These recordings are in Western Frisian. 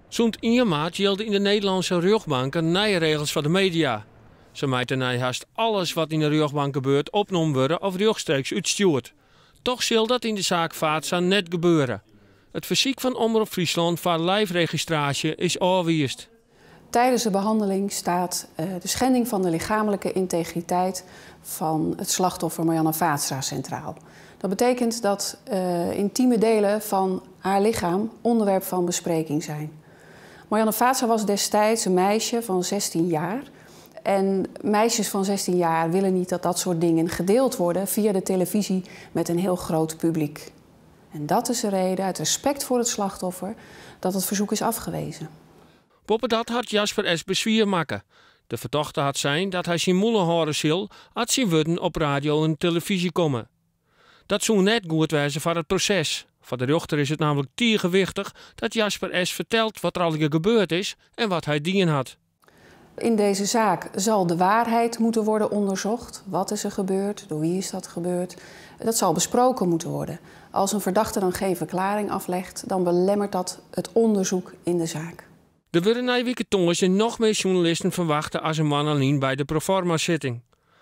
Sûnt ien maart jilde yn de Nederlânske rjochtbanken nije regels foar de media. Sa mei tenei hast alles wat yn de rjochtbank gebeurt opnommen wurde of rjochtstreeks útstjoerd. Toch sil dat yn de saak Vaatstra net gebeure. It fersyk fan Omrop Fryslân foar live-registraasje is ôfwiisd. Tijdens de behandeling staat de schending van de lichamelijke integriteit van het slachtoffer Marianne Vaatstra centraal. Dat betekent dat intieme delen van haar lichaam onderwerp van bespreking zijn. Marianne Vaatstra was destijds een meisje van 16 jaar. En meisjes van 16 jaar willen niet dat dat soort dingen gedeeld worden via de televisie met een heel groot publiek. En dat is de reden, uit respect voor het slachtoffer, dat het verzoek is afgewezen. Boppedat hat Jasper S. beswier makke. De fertochte hat sein dat hy syn mûle hâlde sil as syn wurden op radio en telefyzje komme. Dat soe net goed wêze foar it proses. Foar de rjochter is it nammentlik tige wichtich dat Jasper S. fertelt wat der allegear gebeurd is en wat hy dien hat. In deze zaak zal de waarheid moeten worden onderzocht. Wat is er gebeurd? Door wie is dat gebeurd? Dat zal besproken moeten worden. Als een verdachte dan geen verklaring aflegt, dan belemmert dat het onderzoek in de zaak. Der wurde nije wike tongersdei noch mear sjoernalisten ferwachte as in moanne lyn by de proforma-sitting.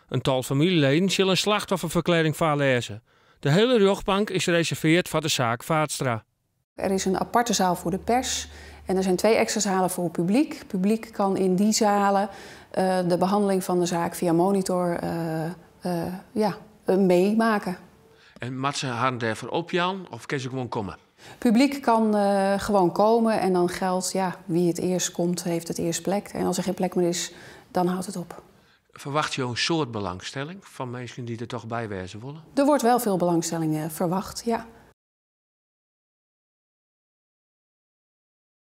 In tal famyljeleden sil in slachtofferferklearring foarlêze. De hiele rjochtbank is reservearre foar de saak Vaatstra. Er is een aparte zaal voor de pers en er zijn twee extra zalen voor het publiek. Het publiek kan in die zalen de behandeling van de zaak via monitor ja, meemaken. En moatte se harren dêrfoar opjaan of kinne se gewoan komme? Publiek kan gewoon komen en dan geldt, ja, wie het eerst komt, heeft het eerst plek. En als er geen plek meer is, dan houdt het op. Ferwachtsje jo in soad belangstelling fan minsken dy't der toch by wêze wolle? Er wordt wel veel belangstelling verwacht, ja.